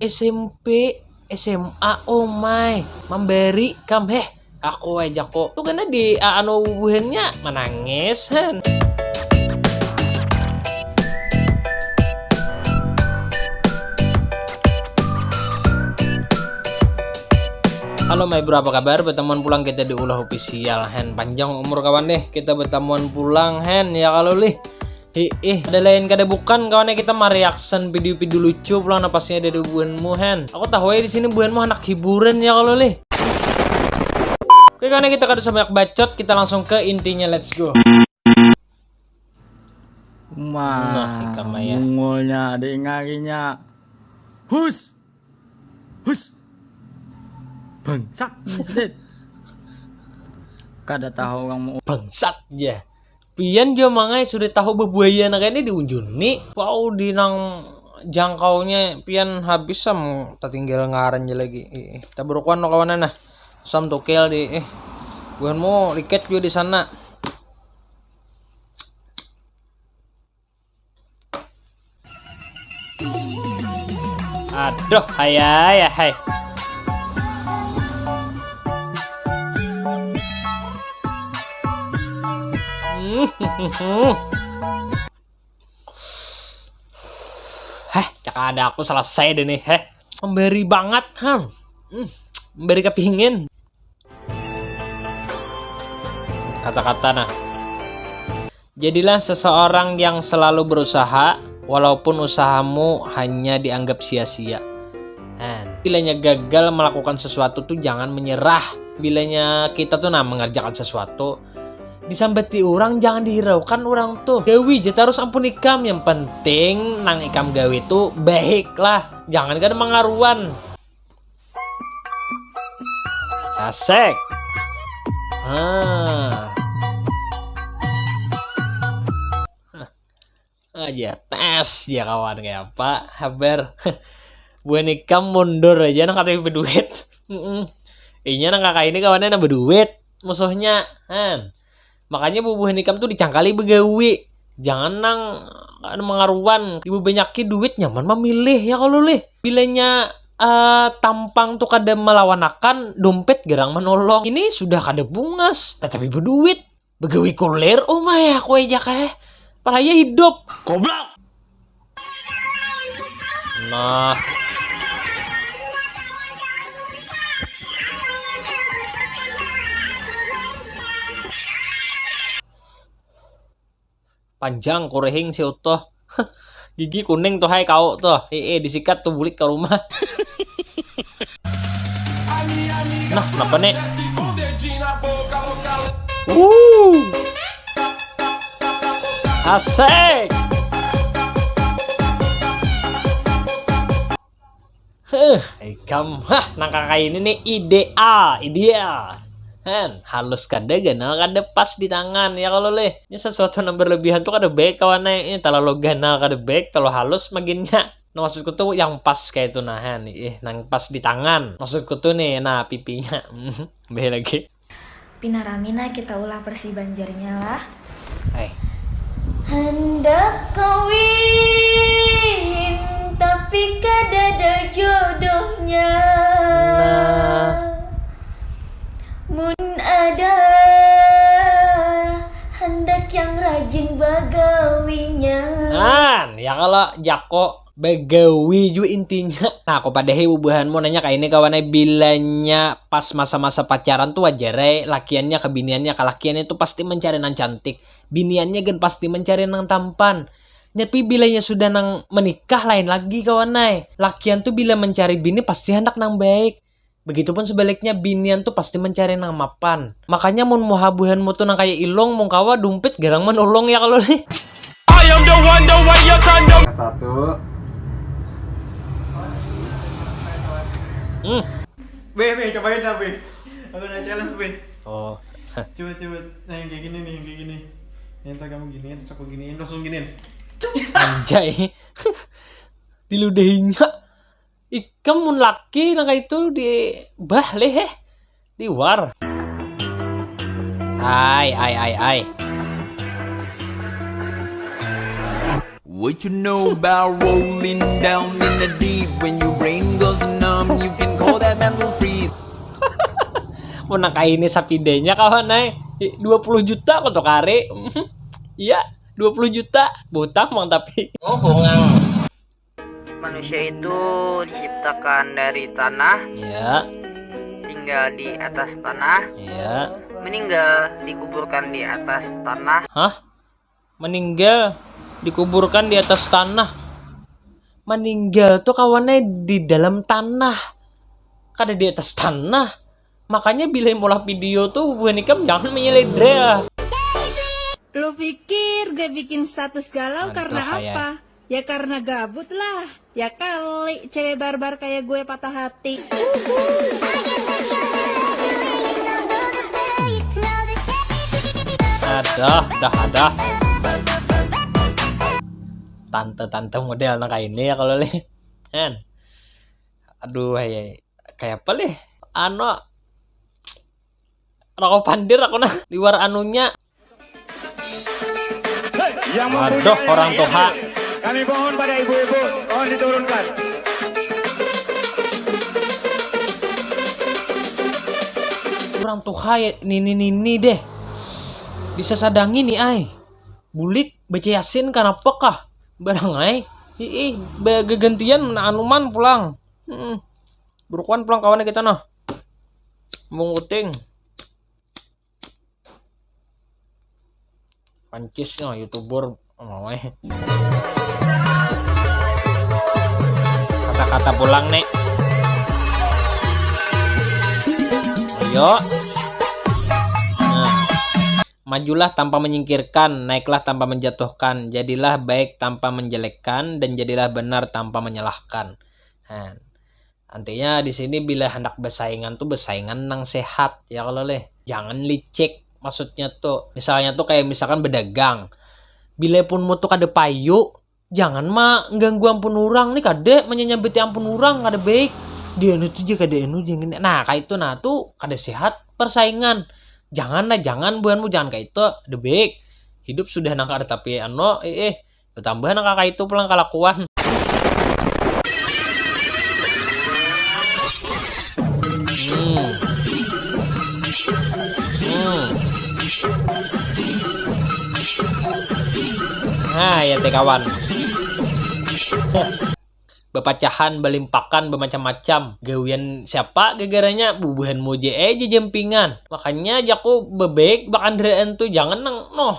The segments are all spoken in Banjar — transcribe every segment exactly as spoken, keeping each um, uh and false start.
S M P, S M A, oh my, mambari kam heh. Aku aja kok. Tuh kena di anu buhannya menangis han. Halo my bro, apa kabar? Bertemuan pulang kita di Ulah Official hen. Panjang umur kawan deh, kita bertemuan pulang hen ya kalau lih. Hiih, ada lain kada bukan kawannya kita mereaction video-video lucu pulang napasnya dari buhanmu hen. Aku tahu ya di sini buhanmu anak hiburan ya kalau lih. Oke kawannya kita kada usah banyak bacot, kita langsung ke intinya, let's go. Nah, ikam ya. Mungulnya ada ingarinya. Hus. Hus. Bangsat sedit. Kada tahu orang mau bangsat ya. Pian jua mangai sudah tahu bebuaya anak ini diunjuni. Wow, di nang jangkaunya pian habis sam, tertinggal ngaran je lagi. Ih, tabarukuan no kawanan nah. Sam tukel di eh. Buhanmu liket juga di sana. Aduh, hai, hai, hai. Heh, cak ada aku selesai deh nih, heh. Memberi banget, han. Hmm, memberi kepingin. Kata-kata nah. Jadilah seseorang yang selalu berusaha walaupun usahamu hanya dianggap sia-sia. Bilanya gagal melakukan sesuatu tuh jangan menyerah. Bilanya kita tuh nah mengerjakan sesuatu, disambati orang jangan dihiraukan orang tuh. Gawi je terus ampun ikam, yang penting nang ikam gawi tuh baik lah. Jangan kada mengaruan. Asik. Ah. Aja tes ya kawan, kayak apa habar? Buhan ikam mundur aja nang katanya berduit. Inya nang kakak ini kawannya nang berduit musuhnya kan. Makanya bubuhan ikam tuh dicangkali begawi. Jangan nang anu mengaruan. Ibu banyaki duit nyaman memilih ya kalau lih. Bilanya uh, tampang tuh kada melawanakan, dompet gerang menolong. Ini sudah kada bungas, tetapi berduit. Begawi kulir, oh my, aku aja kah. Paraya hidup. Goblok. Nah. Panjang kurihing si utuh. Gigi kuning tuh hai kau tuh. Eh, eh disikat tuh bulik ke rumah. Nah, kenapa nih? Uh. Asik. Huh, ikam, hah, nang kakai ini nih ideal, ideal. Han, halus kada, ganal kada, pas di tangan ya kalau leh. Ini sesuatu yang berlebihan tuh kada baik kawan eh. Ini terlalu ganal kada baik, terlalu halus maginnya. Nah, maksudku tuh yang pas kayak itu nah, Han. Ih, nang pas di tangan. Maksudku tuh nih, nah pipinya. Beh lagi. Pina rami nah kita ulah versi Banjarnya lah. Hai. Handak kawin tapi kada ada jodohnya. Nah. Mun ada handak yang rajin bagawinya. Nah, ya kalau jako bagawi jua intinya. Nah, aku padahi bubuhanmu nanya kayak ini kawan ai, bilanya pas masa-masa pacaran tuh wajar ai lakiannya ke biniannya, kalakiannya tuh pasti mencari nang cantik, biniannya gen pasti mencari nang tampan. Nyapi bilanya sudah nang menikah lain lagi kawan ai. Lakian tuh bila mencari bini pasti hendak nang baik. Begitupun sebaliknya, binian tuh pasti mencari nang mapan. Makanya mun muha buhanmu tuh nang kaya ilung, mungkawa dumpit garang manolong ya kalau nih. I am the one, the way your son the Satu. Hmm. Be, be, cobain dah, be. Aku ada challenge, be. Oh. Coba, coba. Nah, yang kayak gini nih, yang kayak gini. Yang ntar kamu gini, terus aku giniin, langsung giniin. Anjay. Diludahinya. Ikam mun laki nang kaitu di bah leh eh. Di war. Ai ai ai ai. What you know about rolling down in the deep? When your brain goes numb, you can call that mental freeze. Mun nang kaini sapidanya kawan ai, dua puluh juta kok tuh kari. Iya, dua puluh juta. Butang mang tapi. Oh, bungang. Manusia itu diciptakan dari tanah, Iya, tinggal di atas tanah, iya. Meninggal dikuburkan di atas tanah. Hah? Meninggal dikuburkan di atas tanah. Meninggal tuh kawannya di dalam tanah. Kada di atas tanah. Makanya bila maulah video tuh buhan ikam jangan menyeledra. Lo pikir gue bikin status galau karena apa? Ya karena gabut lah. Ya kali cewek barbar kayak gue patah hati. Aduh, dah, dah. Tante-tante model nang kayak ini ya kalau lih. Kan. Aduh, hai, kayak apa lih? Anu, rokok pandir aku nah, liwar anunya. Hei, yang mempunyai Aduh, orang tua. Kami mohon pada ibu-ibu, mohon diturunkan. Orang tua ya, nini-nini deh. Bisa sadangi nih, ai. Bulik baca Yasin kanapa kah? Barang ai. Hiih, bagantian mana anuman pulang. Hmm. Burukuan pulang kawannya kita nah. Munguting. Pancis no, YouTuber. Kata-kata pulang nih. Ayo. Nah. Majulah tanpa menyingkirkan, naiklah tanpa menjatuhkan, jadilah baik tanpa menjelekkan, dan jadilah benar tanpa menyalahkan. Nah, Antinya di sini bila hendak bersaingan tuh bersaingan nang sehat ya kalau leh. Jangan licik maksudnya tuh. Misalnya tuh kayak misalkan berdagang. Bila pun mau tuh kada payu, jangan mah ganggu ampun orang nih kada menyambiti ampun orang kada baik. Dia anu tuh dia kada anu jangan. Nah, kayak itu nah tuh kada sehat persaingan. Jangan lah jangan buanmu jangan kayak itu. Ada baik. Hidup sudah nang kada tapi anu eh, eh Betambah nang kakak itu pulang kalakuan. Hmm. Hmm. Nah, ya teh kawan. Bepacahan, belimpakan, bermacam-macam. Gawian siapa gegaranya? Bubuhan moje aja jempingan. Makanya jaku bebek bakandaraan tuh jangan nang noh.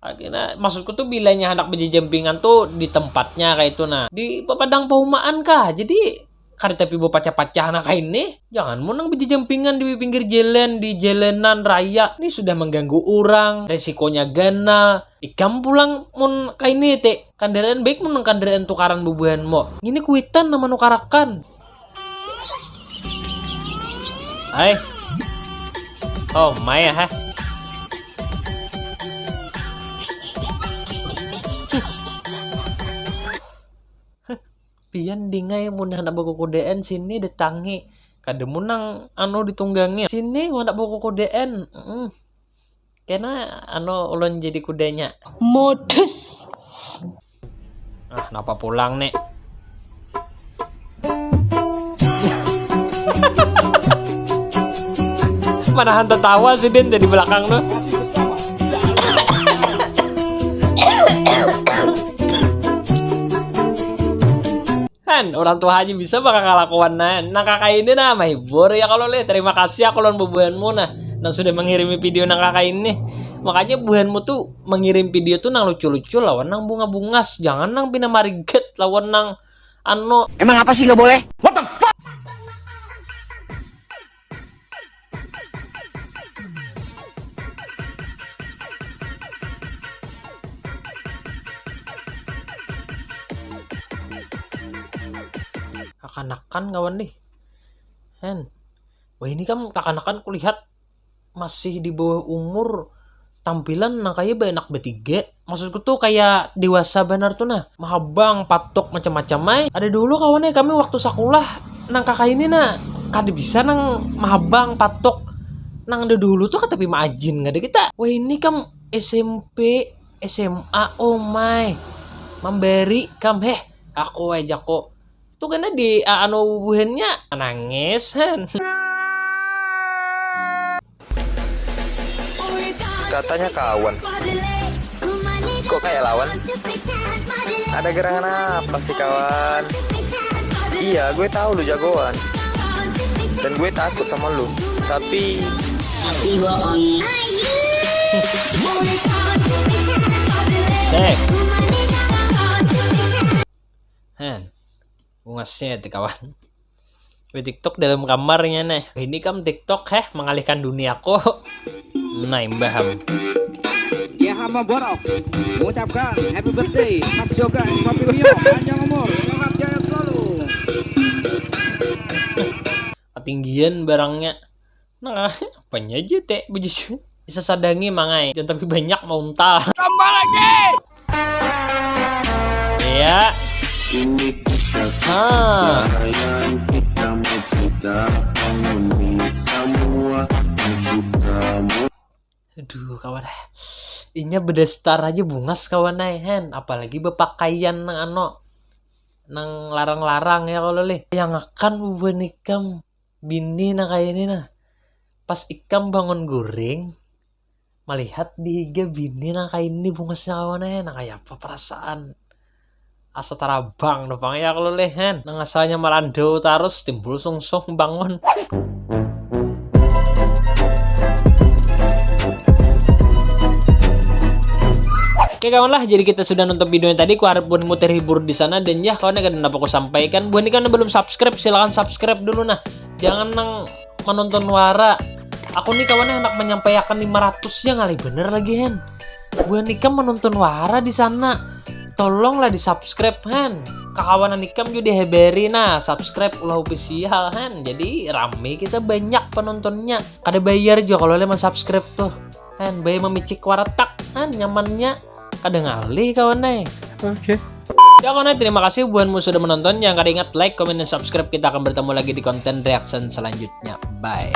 Akhirnya maksudku tuh bilanya hendak bejejampingan tuh di tempatnya kayak itu nah di padang paumaan kah jadi kada tapi bepacah-pacah nah kayak ini jangan mun nang bejejampingan di pinggir jalan di jalanan raya ini sudah mengganggu orang resikonya ganal ikam pulang mun kayak ini te kendaraan baik mun nang kendaraan tukaran bubuhan mo ini kuitan nama nukarakan Hai. Oh, Maya ha. Pian dingai mun handak bakukudaan sini datangi. Kada mun nang anu ditunggangi. Sini mun handak bakukudaan. Mm. Kena anu ulun jadi kudanya. Modus. Ah, napa pulang nih? Manahan tertawa sih Din dari belakang tuh. Han, orang tua aja bisa bakal ngalakuan nah. Nah kakak ini nah menghibur ya kalau leh. Terima kasih aku lawan bubuhanmu nah. Nang sudah mengirimi video nang kakak ini. Makanya buhanmu tuh mengirim video tuh nang lucu-lucu lawan nang bunga-bungas. Jangan nang pina mariget lawan nang ano. Emang apa sih nggak boleh? What the fuck? Kakanakan kawan nih. Hen. Wah ini kan kakanakan kulihat masih di bawah umur tampilan nang kaya baanak batiga. Maksudku tuh kaya dewasa banar tuh nah. Mahabang, patok, macam-macam ai. Ada dulu kawan ai kami waktu sakulah nang kaka ini nah. Kada bisa nang mahabang, patok. Nang ada dulu tuh katapi maajin kada kita. Wah ini kam S M P, S M A, oh my. Mambari kam heh, aku ai jaku. Tu kena di a- anu bubuhannya nangis han. Katanya kawan. Kok kayak lawan? Ada gerangan apa sih kawan? Iya, gue tahu lu jagoan. Dan gue takut sama lu. Tapi Sek. Han. Bungasnya ti kawan. Di TikTok dalam kamarnya nih. Ini kam TikTok heh mengalihkan duniaku. Nah imbaham. Ya hamba borok mengucapkan happy birthday Mas Yoga Sopimio, panjang umur, sehat jaya selalu. Ketinggian barangnya. Nah, apanya aja teh baju sesadangi mangai. Jangan tapi banyak mau untal. Tambah lagi. Iya. Ini kita Ah. sayang kita mau kita penghuni semua yang sudah Aduh kawan ah. Inya bedastar aja bungas kawan ai hen. Apalagi bepakaian nang ano nang larang-larang ya kalau lih. Yang akan bubuhan ikam bini nah kayak ini nah. Pas ikam bangun guring melihat di higa bini nah kayak ini bungasnya kawan ai. Nah kayak apa perasaan? Asa tarabang dopang ya kalau lih hen. Nang asalnya marandau tarus timbul sungsung bangun. Oke kawan lah, jadi kita sudah nonton videonya tadi. Ku harap buhanmu terhibur di sana dan ya kawan, kada napa ku sampaikan. Buhan ikam belum subscribe, silakan subscribe dulu nah. Jangan nang menonton wara. Aku nih kawan hendak menyampaikan lima ratus ya ngalih bener lagi hen. Buhan ikam menonton wara di sana. Tolonglah di subscribe hen. Kakawanan ikam juga diheberi nah subscribe ulah official hen. Jadi rame kita banyak penontonnya. Kada bayar juga kalau lima subscribe tuh. Hen, bayar memicik waratak hen nyamannya. Kada ngalih kawan ai. Oke. Ya kawan ai, terima kasih buhanmu sudah menonton. Jangan kada ingat like, comment, dan subscribe. Kita akan bertemu lagi di konten reaction selanjutnya. Bye.